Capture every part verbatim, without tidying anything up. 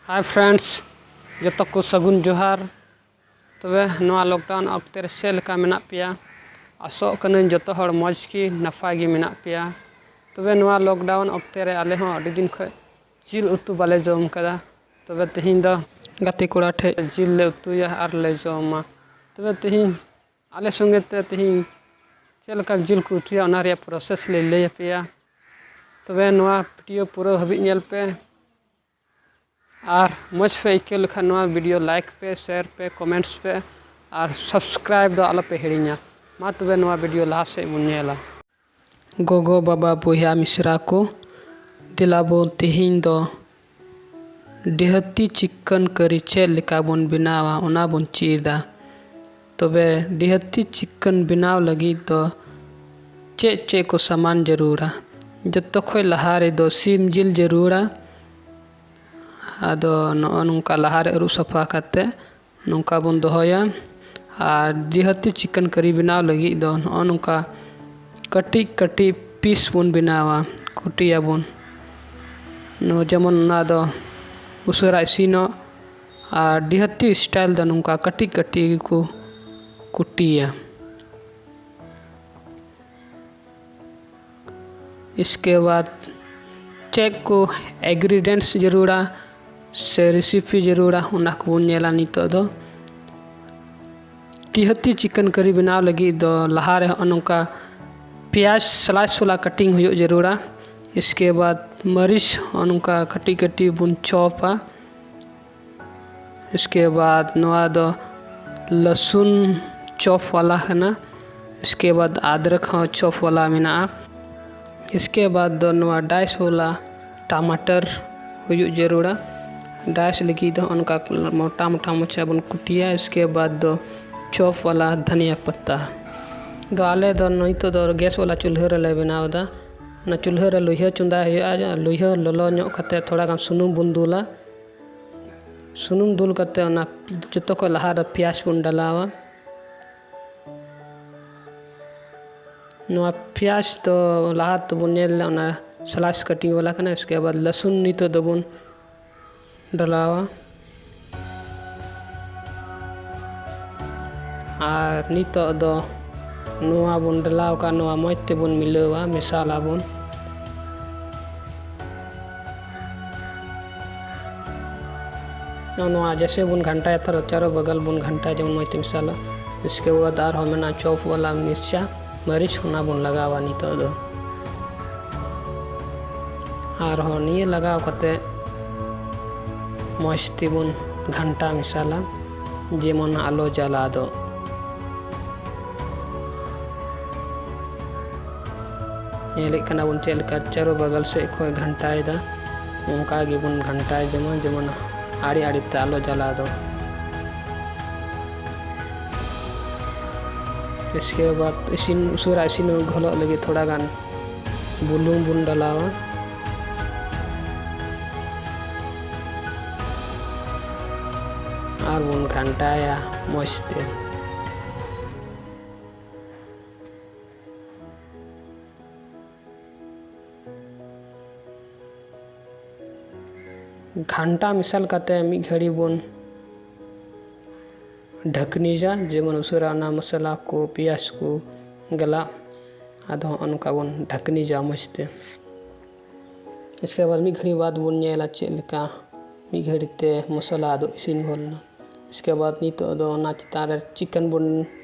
Hi friends, ᱡᱚᱛᱚ ᱠᱚ ᱥᱟᱹᱜᱩᱱ ᱡᱚᱦᱟᱨ᱾ ᱛᱚᱵᱮ ᱱᱚᱣᱟ lockdown ᱚᱠᱛᱮ ᱨᱮ ᱪᱮᱫ ᱞᱮᱠᱟ ᱢᱮᱱᱟᱜ ᱯᱮᱭᱟ? ᱟᱥᱚᱜ ᱠᱟᱹᱱᱟᱹᱧ ᱡᱚᱛᱚ ᱦᱚᱲ ᱢᱚᱡᱽ ᱜᱮ ᱱᱟᱯᱟᱭ ᱜᱮ ᱢᱮᱱᱟᱜ ᱯᱮᱭᱟ᱾ ᱛᱚᱵᱮ ᱱᱚᱣᱟ lockdown ᱚᱠᱛᱮ ᱨᱮ ᱟᱞᱮ ᱦᱚᱸ ᱟᱹᱰᱤ ᱫᱤᱱ ᱠᱷᱚᱱ ᱡᱤᱞ ᱩᱛᱩ ᱵᱟᱞᱮ ᱡᱚᱢ ᱠᱟᱫᱟ᱾ ᱛᱚᱵᱮ ᱛᱮᱦᱮᱧ ᱫᱚ ᱜᱟᱛᱮ ᱠᱚᱲᱟ ᱴᱷᱮᱡ ᱡᱤᱞ ᱞᱮ ᱩᱛᱩᱭᱟ ᱟᱨ ᱞᱮ ᱡᱚᱢᱟ᱾ ᱛᱚᱵᱮ ᱛᱮᱦᱮᱧ ᱟᱞᱮ ᱥᱚᱸᱜᱮ ᱛᱮ ᱛᱮᱦᱮᱧ ᱪᱮᱫ ᱞᱮᱠᱟ ᱡᱤᱞ ᱠᱚ ᱩᱛᱩᱭᱟ, ᱚᱱᱟ ᱨᱮᱭᱟᱜ process ᱞᱮ ᱞᱟᱹᱭ ᱟᱯᱮᱭᱟ᱾ ᱛᱚᱵᱮ ᱱᱚᱣᱟ video ᱯᱩᱨᱟᱹ ᱦᱟᱹᱵᱤᱡ ᱧᱮᱞ ᱯᱮ᱾ ᱟᱨ ᱢᱚᱡᱽ ᱯᱮ ᱟᱹᱭᱠᱟᱹᱣ ᱞᱮᱠᱷᱟᱱ ᱱᱚᱣᱟ video like ᱯᱮ, share ᱯᱮ, comments ᱯᱮ ᱟᱨ subscribe ᱫᱚ ᱟᱞᱚ ᱯᱮ ᱦᱤᱲᱤᱧᱟ᱾ ᱢᱟ ᱛᱚᱵᱮ ᱱᱚᱣᱟ video ᱞᱟᱦᱟ ᱥᱮᱫ ᱵᱚᱱ ᱧᱮᱞᱟ᱾ ᱜᱚᱜᱚ, ᱵᱟᱵᱟ, ᱵᱚᱭᱦᱟ, ᱢᱤᱥᱨᱟ ᱠᱚ, ᱫᱮᱞᱟ ᱵᱚᱱ ᱛᱮᱦᱮᱧ ᱫᱚ ᱰᱤᱦᱟᱹᱛᱤ chicken curry ᱪᱮᱫ ᱞᱮᱠᱟ ᱵᱚᱱ ᱵᱮᱱᱟᱣᱟ, ᱚᱱᱟ ᱵᱚᱱ ᱪᱮᱫᱟ᱾ ᱛᱚᱵᱮ ᱰᱤᱦᱟᱹᱛᱤ chicken ᱵᱮᱱᱟᱣ ᱞᱟᱹᱜᱤᱫ ᱫᱚ ᱪᱮᱫ ᱪᱮᱫ ᱠᱚ ᱥᱟᱢᱟᱱ ᱡᱟᱹᱨᱩᱲᱟ? ᱡᱚᱛᱚ ᱠᱷᱚᱡ ᱞᱟᱦᱟ ᱨᱮᱫᱚ ᱥᱤᱢ ᱡᱤᱞ ᱡᱟᱹᱨᱩᱲᱟ᱾ ᱟᱫᱚ ᱱᱚᱜᱼᱚ ᱱᱚᱝᱠᱟ ᱞᱟᱦᱟ ᱨᱮ ᱟᱹᱨᱩᱵ ᱥᱟᱯᱷᱟ ᱠᱟᱛᱮ ᱱᱚᱝᱠᱟ ᱵᱚᱱ ᱫᱚᱦᱚᱭᱟ᱾ ᱟᱨ ᱰᱤᱦᱟᱹᱛᱤ chicken curry ᱵᱮᱱᱟᱣ ᱞᱟᱹᱜᱤᱫ ᱫᱚ ᱱᱚᱜᱼᱚ ᱱᱚᱝᱠᱟ ᱠᱟᱹᱴᱤᱡ ᱠᱟᱹᱴᱤᱡ piece ᱵᱚᱱ ᱵᱮᱱᱟᱣᱟ, ᱠᱩᱴᱤᱭᱟᱵᱚᱱ᱾ ᱱᱚᱣᱟ ᱡᱮᱢᱚᱱ ᱚᱱᱟ ᱫᱚ ᱩᱥᱟᱹᱨᱟ ᱤᱥᱤᱱᱚᱜ᱾ ᱟᱨ ᱰᱤᱦᱟᱹᱛᱤ style ᱫᱚ ᱱᱚᱝᱠᱟ ᱠᱟᱹᱴᱤᱡ ᱠᱟᱹᱴᱤᱡ ᱜᱮᱠᱚ ᱠᱩᱴᱤᱭᱟ᱾ ᱤᱥᱠᱮ ᱵᱟᱫ ᱪᱮᱫ ᱠᱚ ingredients ᱡᱟᱹᱨᱩᱲᱟ ᱥᱮ recipe ᱡᱟᱹᱨᱩᱲᱟ, ᱚᱱᱟ ᱠᱚᱵᱚᱱ ᱧᱮᱞᱟ ᱱᱤᱛᱚᱜ ᱫᱚ᱾ ᱰᱤᱦᱟᱹᱛᱤ chicken curry ᱵᱮᱱᱟᱣ ᱞᱟᱹᱜᱤᱫ ᱫᱚ ᱞᱟᱦᱟ ᱨᱮ ᱦᱚᱸᱜᱼᱚ ᱱᱚᱝᱠᱟ ᱯᱮᱸᱭᱟᱡᱽ slice ᱵᱟᱞᱟ cutting ᱦᱩᱭᱩᱜ ᱡᱟᱹᱨᱩᱲᱟ᱾ ᱤᱥᱠᱮ ᱵᱟᱫ ᱢᱟᱹᱨᱤᱪ ᱦᱚᱸᱜᱼᱚ ᱱᱚᱝᱠᱟ ᱠᱟᱹᱴᱤᱡ ᱠᱟᱹᱴᱤᱡ ᱵᱚᱱ chopᱟ᱾ ᱤᱥᱠᱮ ᱵᱟᱫ ᱱᱚᱣᱟ ᱫᱚ ᱞᱟᱹᱥᱩᱱ chop ᱵᱟᱞᱟ ᱠᱟᱱᱟ᱾ ᱤᱥᱠᱮ ᱵᱟᱫ ᱟᱫᱨᱚᱠ ᱦᱚᱸ chop ᱵᱟᱞᱟ ᱢᱮᱱᱟᱜᱼᱟ᱾ ᱤᱥᱠᱮ ᱵᱟᱫ ᱫᱚ ᱱᱚᱣᱟ dice ᱵᱟᱞᱟ ᱴᱟᱢᱟᱴᱟᱨ ᱦᱩᱭᱩᱜ ᱡᱟᱹᱨᱩᱲᱟ᱾ Dice ᱞᱟᱹᱜᱤᱫ ᱫᱚ ᱚᱱᱠᱟ ᱢᱚᱴᱟ ᱢᱚᱴᱟ ᱢᱟᱪᱷᱟ ᱵᱚᱱ ᱠᱩᱴᱤᱭᱟ᱾ ᱤᱥᱠᱮ ᱵᱟᱫ ᱫᱚ chop ᱵᱟᱞᱟ ᱫᱷᱟᱱᱤᱭᱟ ᱯᱟᱛᱟ᱾ ᱫᱚ ᱟᱞᱮ ᱫᱚ ᱱᱤᱛᱚᱜ ᱫᱚ gas ᱵᱟᱞᱟ ᱪᱩᱞᱦᱟᱹ ᱨᱮᱞᱮ ᱵᱮᱱᱟᱣ ᱮᱫᱟ᱾ ᱚᱱᱟ ᱪᱩᱞᱦᱟᱹ ᱨᱮ ᱞᱩᱭᱦᱟᱹ ᱪᱚᱸᱫᱟᱭ ᱦᱩᱭᱩᱜᱼᱟ᱾ ᱞᱩᱭᱦᱟᱹ ᱞᱚᱞᱚ ᱧᱚᱜ ᱠᱟᱛᱮ ᱛᱷᱚᱲᱟ ᱜᱟᱱ ᱥᱩᱱᱩᱢ ᱵᱚᱱ ᱫᱩᱞᱟ᱾ ᱥᱩᱱᱩᱢ ᱫᱩᱞ ᱠᱟᱛᱮ ᱚᱱᱟ ᱡᱚᱛᱚ ᱠᱷᱚᱱ ᱞᱟᱦᱟ ᱨᱮ ᱯᱮᱸᱭᱟᱡᱽ ᱵᱚᱱ ᱰᱟᱞᱟᱣᱟ᱾ ᱱᱚᱣᱟ ᱯᱮᱸᱭᱟᱡᱽ ᱫᱚ ᱞᱟᱦᱟ ᱛᱮᱵᱚᱱ ᱧᱮᱞ ᱞᱮᱫ, ᱚᱱᱟ slice cutting ᱵᱟᱞᱟ ᱠᱟᱱᱟ᱾ ᱤᱥᱠᱮ ᱵᱟᱫ ᱞᱟᱹᱥᱩᱱ ᱱᱤᱛᱚᱜ ᱫᱚᱵᱚᱱ ᱰᱟᱞᱟᱣᱟ᱾ ᱟᱨ ᱱᱤᱛᱚᱜ ᱫᱚ ᱱᱚᱣᱟ ᱵᱚᱱ ᱰᱟᱞᱟᱣ ᱟᱠᱟᱫ, ᱱᱚᱣᱟ ᱢᱚᱡᱽ ᱛᱮᱵᱚᱱ ᱢᱤᱞᱟᱹᱣᱟ, ᱢᱮᱥᱟᱞ ᱟᱵᱚᱱ᱾ ᱱᱚᱣᱟ ᱡᱮᱥᱮ ᱵᱚᱱ ᱜᱷᱟᱱᱴᱟᱭᱟ, ᱛᱷᱚᱲᱟ ᱪᱟᱨᱚ ᱵᱟᱜᱟᱞ ᱵᱚᱱ ᱜᱷᱟᱱᱴᱟᱭᱟ, ᱡᱮᱢᱚᱱ ᱢᱚᱡᱽ ᱛᱮ ᱢᱮᱥᱟᱞᱟ᱾ ᱤᱥᱠᱮ ᱵᱟᱫ ᱟᱨᱦᱚᱸ ᱢᱮᱱᱟᱜᱼᱟ ᱪᱚᱯ ᱣᱟᱞᱟ ᱢᱤᱨᱪᱟ, ᱢᱟᱹᱨᱤᱪ, ᱚᱱᱟ ᱵᱚᱱ ᱞᱟᱜᱟᱣᱟ ᱱᱤᱛᱚᱜ ᱫᱚ᱾ ᱟᱨᱦᱚᱸ ᱱᱤᱭᱟᱹ ᱞᱟᱜᱟᱣ ᱠᱟᱛᱮ ᱢᱚᱡᱽ ᱛᱮᱵᱚᱱ ᱜᱷᱟᱱᱴᱟ ᱢᱮᱥᱟᱞᱟ, ᱡᱮᱢᱚᱱ ᱟᱞᱚ ᱡᱟᱞᱟᱫᱚᱜ᱾ ᱧᱮᱞᱮᱫ ᱠᱟᱱᱟ ᱵᱚᱱ ᱪᱮᱫ ᱞᱮᱠᱟ ᱪᱟᱨᱚ ᱵᱟᱜᱟᱞ ᱥᱮᱫ ᱠᱷᱚᱱ ᱜᱷᱟᱱᱴᱟᱭᱮᱫᱟ, ᱚᱱᱠᱟ ᱜᱮᱵᱚᱱ ᱜᱷᱟᱱᱴᱟᱭ ᱡᱮᱢᱚᱱ, ᱡᱮᱢᱚᱱ ᱟᱲᱮ ᱟᱲᱮ ᱛᱮ ᱟᱞᱚ ᱡᱟᱞᱟᱫᱚᱜ᱾ ᱤᱥᱠᱮ ᱵᱟᱫ ᱤᱥᱤᱱ, ᱩᱥᱟᱹᱨᱟ ᱤᱥᱤᱱ ᱜᱚᱞᱚᱜ ᱞᱟᱹᱜᱤᱫ ᱛᱷᱚᱲᱟ ᱜᱟᱱ ᱵᱩᱞᱩᱝ ᱵᱚᱱ ᱰᱟᱞᱟᱣᱟ ᱟᱨ ᱵᱚᱱ ᱜᱷᱟᱱᱴᱟᱭᱟ ᱢᱚᱡᱽ ᱛᱮ᱾ ᱜᱷᱟᱱᱴᱟ ᱢᱮᱥᱟᱞ ᱠᱟᱛᱮ ᱢᱤᱫ ᱜᱷᱟᱹᱲᱤ ᱵᱚᱱ ᱰᱷᱟᱹᱠᱱᱤᱡᱟ, ᱡᱮᱢᱚᱱ ᱩᱥᱟᱹᱨᱟ ᱚᱱᱟ ᱢᱚᱥᱞᱟ ᱠᱚ, ᱯᱮᱸᱭᱟᱡᱽ ᱠᱚ ᱜᱟᱞᱟᱜ᱾ ᱟᱫᱚ ᱦᱚᱸᱜᱼᱚ ᱱᱚᱝᱠᱟ ᱵᱚᱱ ᱰᱷᱟᱹᱠᱱᱤᱡᱟ ᱢᱚᱡᱽ ᱛᱮ᱾ ᱤᱥᱠᱮ ᱵᱟᱫ ᱢᱤᱫ ᱜᱷᱟᱹᱲᱤ ᱵᱟᱫ ᱵᱚᱱ ᱧᱮᱞᱟ ᱪᱮᱫ ᱞᱮᱠᱟ ᱢᱤᱫ ᱜᱷᱟᱹᱲᱤ ᱛᱮ ᱢᱚᱥᱞᱟ ᱫᱚ ᱤᱥᱤᱱ ᱜᱚᱫ ᱮᱱᱟ᱾ ᱤᱥᱠᱮ ᱵᱟᱫ ᱱᱤᱛᱚᱜ ᱫᱚ ᱚᱱᱟ ᱪᱮᱛᱟᱱ ᱨᱮ ᱪᱤᱠᱮᱱ ᱵᱚᱱ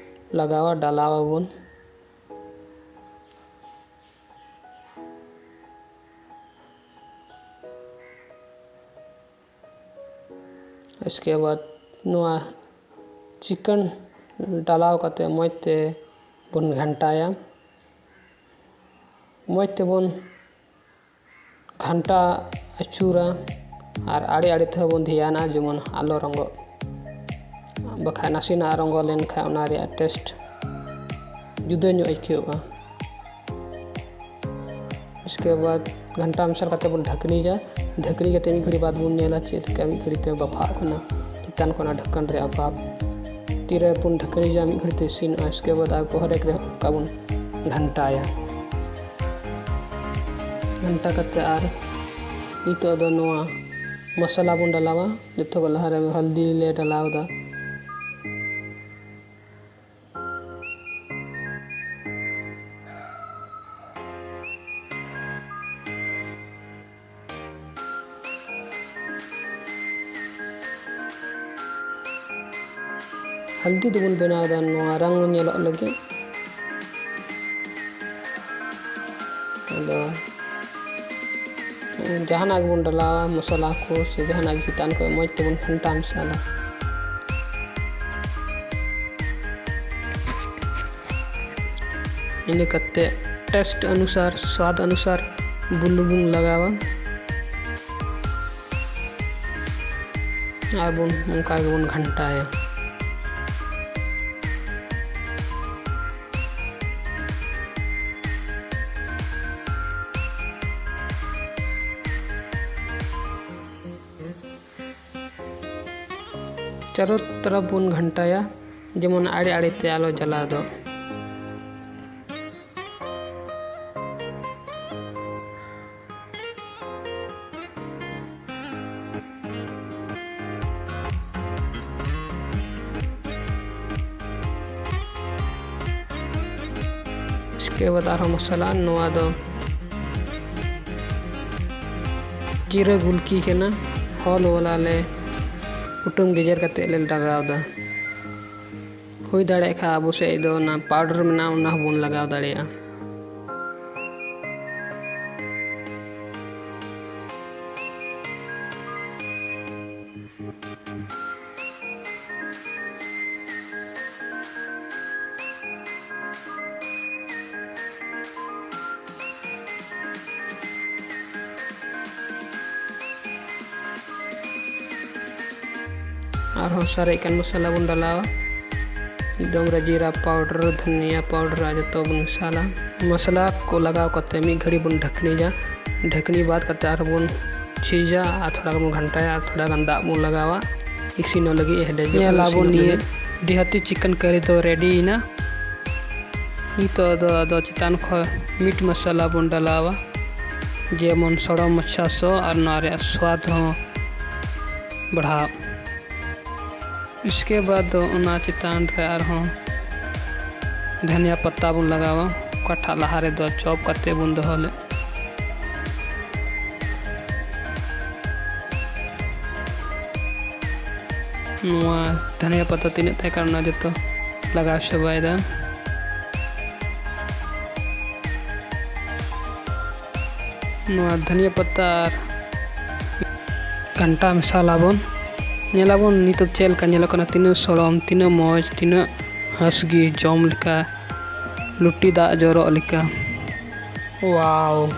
ᱞᱟᱜᱟᱣᱟ, ᱰᱟᱞᱟᱣ ᱟᱵᱚᱱ᱾ ᱤᱥᱠᱮ ᱵᱟᱫ ᱱᱚᱣᱟ ᱪᱤᱠᱮᱱ ᱰᱟᱞᱟᱣ ᱠᱟᱛᱮ ᱢᱚᱡᱽ ᱛᱮ ᱵᱚᱱ ᱜᱷᱟᱱᱴᱟᱭᱟ᱾ ᱢᱚᱡᱽ ᱛᱮᱵᱚᱱ ᱜᱷᱟᱱᱴᱟ ᱟᱹᱪᱩᱨᱟ ᱟᱨ ᱟᱲᱮ ᱟᱲᱮ ᱛᱮᱦᱚᱸ ᱵᱚᱱ ᱫᱷᱮᱭᱟᱱᱟ, ᱡᱮᱢᱚᱱ ᱟᱞᱚ ᱨᱚᱸᱜᱚᱜ, ᱵᱟᱠᱷᱟᱡ ᱱᱟᱥᱮᱱᱟᱜ ᱨᱚᱸᱜᱚ ᱞᱮᱱᱠᱷᱟᱱ ᱚᱱᱟ ᱨᱮᱭᱟᱜ ᱴᱮᱥᱴ ᱡᱩᱫᱟᱹ ᱧᱚᱜ ᱟᱹᱭᱠᱟᱹᱣᱜᱼᱟ᱾ ᱤᱥᱠᱮ ᱵᱟᱫ ᱜᱷᱟᱱᱴᱟ ᱢᱮᱥᱟᱞ ᱠᱟᱛᱮ ᱵᱚᱱ ᱰᱷᱟᱹᱠᱱᱤᱭᱟ᱾ ᱰᱷᱟᱹᱠᱱᱤ ᱠᱟᱛᱮ ᱢᱤᱫ ᱜᱷᱟᱹᱲᱤ ᱵᱟᱫ ᱵᱚᱱ ᱧᱮᱞᱟ ᱪᱮᱫ ᱞᱮᱠᱟ ᱢᱤᱫ ᱜᱷᱟᱹᱲᱤ ᱛᱮ ᱵᱟᱯᱷᱟᱜ ᱠᱟᱱᱟ, ᱪᱮᱛᱟᱱ ᱠᱷᱚᱱᱟᱜ ᱰᱷᱟᱠᱚᱱ ᱨᱮᱭᱟᱜ ᱵᱷᱟᱵᱽ᱾ ᱛᱤᱨᱮ ᱵᱚᱱ ᱰᱷᱟᱹᱠᱱᱤᱭᱟ ᱢᱤᱫ ᱜᱷᱟᱹᱲᱤ ᱛᱮ ᱤᱥᱤᱱᱚᱜᱼᱟ᱾ ᱤᱥᱠᱮ ᱵᱟᱫ ᱟᱨ ᱯᱚᱦᱨᱮᱠ ᱨᱮ ᱚᱱᱠᱟ ᱵᱚᱱ ᱜᱷᱟᱱᱴᱟᱭᱟ᱾ ᱜᱷᱟᱱᱴᱟ ᱠᱟᱛᱮ ᱟᱨ ᱱᱤᱛᱚᱜ ᱫᱚ ᱱᱚᱣᱟ ᱢᱚᱥᱞᱟ ᱵᱚᱱ ᱰᱟᱞᱟᱣᱟ᱾ ᱡᱚᱛᱚ ᱠᱷᱚᱱ ᱞᱟᱦᱟᱨᱮ ᱦᱚᱞᱫᱤ ᱞᱮ ᱰᱟᱞᱟᱣ ᱮᱫᱟ᱾ ᱦᱚᱞᱫᱤ ᱫᱚᱵᱚᱱ ᱵᱮᱱᱟᱣ ᱮᱫᱟ ᱱᱚᱣᱟ ᱨᱚᱝ ᱧᱮᱞᱚᱜ ᱞᱟᱹᱜᱤᱫ᱾ ᱟᱫᱚ ᱡᱟᱦᱟᱱᱟᱜ ᱜᱮᱵᱚᱱ ᱰᱟᱞᱟᱣᱟ, ᱢᱚᱥᱞᱟ ᱠᱚ ᱥᱮ ᱡᱟᱦᱟᱱᱟᱜ ᱜᱮ ᱪᱮᱛᱟᱱ ᱠᱷᱚᱱ ᱢᱚᱡᱽ ᱛᱮᱵᱚᱱ ᱜᱷᱟᱱᱴᱟ ᱢᱮᱥᱟᱞᱟ᱾ ᱤᱱᱟᱹ ᱠᱟᱛᱮ ᱴᱮᱥᱴ ᱚᱱᱩᱥᱟᱨ, ᱥᱣᱟᱫ ᱚᱱᱩᱥᱟᱨ ᱵᱩᱞᱩᱝ ᱵᱚᱱ ᱞᱟᱜᱟᱣᱟ᱾ ᱟᱨ ᱵᱚᱱ ᱚᱱᱠᱟ ᱜᱮᱵᱚᱱ ᱜᱷᱟᱱᱴᱟᱭᱟ᱾ ᱪᱟᱨᱚ ᱛᱚᱨᱚᱯ ᱵᱚᱱ ᱜᱷᱟᱱᱴᱟᱭᱟ, ᱡᱮᱢᱚᱱ ᱟᱲᱮ ᱟᱲᱮ ᱛᱮ ᱟᱞᱚ ᱡᱟᱞᱟᱫᱚᱜ᱾ ᱤᱥᱠᱮ ᱵᱟᱫ ᱟᱨᱦᱚᱸ ᱢᱚᱥᱞᱟ, ᱱᱚᱣᱟ ᱫᱚ ᱡᱤᱨᱟᱹ ᱜᱩᱞᱠᱤ ᱠᱟᱱᱟ, ᱦᱚᱞ ᱣᱟᱞᱟ ᱞᱮ ᱠᱩᱴᱟᱹᱢ ᱜᱮᱡᱮᱨ ᱠᱟᱛᱮ ᱞᱮ ᱞᱟᱜᱟᱣ ᱮᱫᱟ᱾ ᱦᱩᱭ ᱫᱟᱲᱮᱭᱟᱜ ᱠᱷᱟᱱ ᱟᱵᱚ ᱥᱮᱫ ᱫᱚ ᱚᱱᱟ ᱯᱟᱣᱰᱟᱨ ᱢᱮᱱᱟᱜᱼᱟ, ᱚᱱᱟ ᱦᱚᱸᱵᱚᱱ ᱞᱟᱜᱟᱣ ᱫᱟᱲᱮᱭᱟᱜᱼᱟ᱾ ᱟᱨᱦᱚᱸ ᱥᱟᱨᱮᱡ ᱠᱟᱱ ᱢᱚᱥᱞᱟ ᱵᱚᱱ ᱰᱟᱞᱟᱣᱟ᱾ ᱮᱠᱫᱚᱢ ᱨᱮ ᱡᱤᱨᱟ ᱯᱟᱣᱰᱟᱨ, ᱫᱷᱟᱱᱤᱭᱟ ᱯᱟᱣᱰᱟᱨ ᱟᱨ ᱡᱚᱛᱚ ᱵᱚᱱ ᱢᱮᱥᱟᱞᱟ᱾ ᱢᱚᱥᱞᱟ ᱠᱚ ᱞᱟᱜᱟᱣ ᱠᱟᱛᱮ ᱢᱤᱫ ᱜᱷᱟᱹᱲᱤ ᱵᱚᱱ ᱰᱷᱟᱠᱱᱤᱭᱟ᱾ ᱰᱷᱟᱠᱱᱤ ᱵᱟᱫ ᱠᱟᱛᱮ ᱟᱨᱦᱚᱸ ᱵᱚᱱ ᱪᱷᱤᱡᱟ ᱟᱨ ᱛᱷᱚᱲᱟ ᱜᱟᱱ ᱵᱚᱱ ᱜᱷᱟᱱᱴᱟᱭᱟ ᱟᱨ ᱛᱷᱚᱲᱟ ᱜᱟᱱ ᱫᱟᱜ ᱵᱚᱱ ᱞᱟᱜᱟᱣᱟ ᱤᱥᱤᱱᱚᱜ ᱞᱟᱹᱜᱤᱫ, ᱦᱮᱰᱮᱡᱚᱜ ᱧᱮᱞ ᱞᱟᱹᱜᱤᱫ, ᱟᱵᱚᱱ ᱤᱥᱤᱱᱚᱜ ᱱᱤᱭᱟᱹ ᱞᱟᱹᱜᱤᱫ᱾ ᱰᱤᱦᱟᱹᱛᱤ ᱪᱤᱠᱮᱱ ᱠᱟᱨᱤ ᱫᱚ ᱨᱮᱰᱤᱭᱮᱱᱟ᱾ ᱱᱤᱛᱚᱜ ᱫᱚ ᱟᱫᱚ ᱪᱮᱛᱟᱱ ᱠᱷᱚᱱ ᱢᱤᱴ ᱢᱚᱥᱞᱟ ᱵᱚᱱ ᱰᱟᱞᱟᱣᱟ, ᱡᱮᱢᱚᱱ ᱥᱚᱲᱚᱢ ᱢᱟᱪᱷᱟ ᱥᱚ ᱟᱨ ᱱᱚᱣᱟ ᱨᱮᱭᱟᱜ ᱥᱣᱟᱫ ᱦᱚᱸ ᱵᱟᱲᱦᱟᱣ᱾ ᱤᱥᱠᱮ ᱵᱟᱫ ᱫᱚ ᱚᱱᱟ ᱪᱮᱛᱟᱱ ᱨᱮ ᱟᱨᱦᱚᱸ ᱫᱷᱟᱱᱤᱭᱟ ᱯᱟᱛᱟ ᱵᱚᱱ ᱞᱟᱜᱟᱣᱟ, ᱚᱠᱟᱴᱟᱜ ᱞᱟᱦᱟ ᱨᱮᱫᱚ ᱪᱚᱯ ᱠᱟᱛᱮ ᱵᱚᱱ ᱫᱚᱦᱚ ᱞᱮᱫ᱾ ᱱᱚᱣᱟ ᱫᱷᱟᱱᱤᱭᱟ ᱯᱟᱛᱟ ᱛᱤᱱᱟᱹᱜ ᱛᱟᱦᱮᱸ ᱠᱟᱱᱟ, ᱚᱱᱟ ᱡᱚᱛᱚ ᱞᱟᱜᱟᱣ ᱪᱟᱵᱟᱭᱮᱫᱟ᱾ ᱱᱚᱣᱟ ᱫᱷᱟᱱᱤᱭᱟ ᱯᱟᱛᱟ ᱟᱨ ᱜᱷᱟᱱᱴᱟ ᱢᱮᱥᱟᱞ ᱟᱵᱚᱱ᱾ ᱧᱮᱞᱟᱵᱚᱱ ᱱᱤᱛᱚᱜ ᱪᱮᱫ ᱞᱮᱠᱟ ᱧᱮᱞᱚᱜ ᱠᱟᱱᱟ, ᱛᱤᱱᱟᱹᱜ ᱥᱚᱲᱚᱢ, ᱛᱤᱱᱟᱹᱜ ᱢᱚᱡᱽ, ᱛᱤᱱᱟᱹᱜ ᱦᱟᱸᱥ ᱜᱮ ᱡᱚᱢ ᱞᱮᱠᱟ, ᱞᱩᱴᱤ ᱫᱟᱜ ᱡᱚᱨᱚᱜ ᱞᱮᱠᱟ᱾ ᱣᱟᱣ!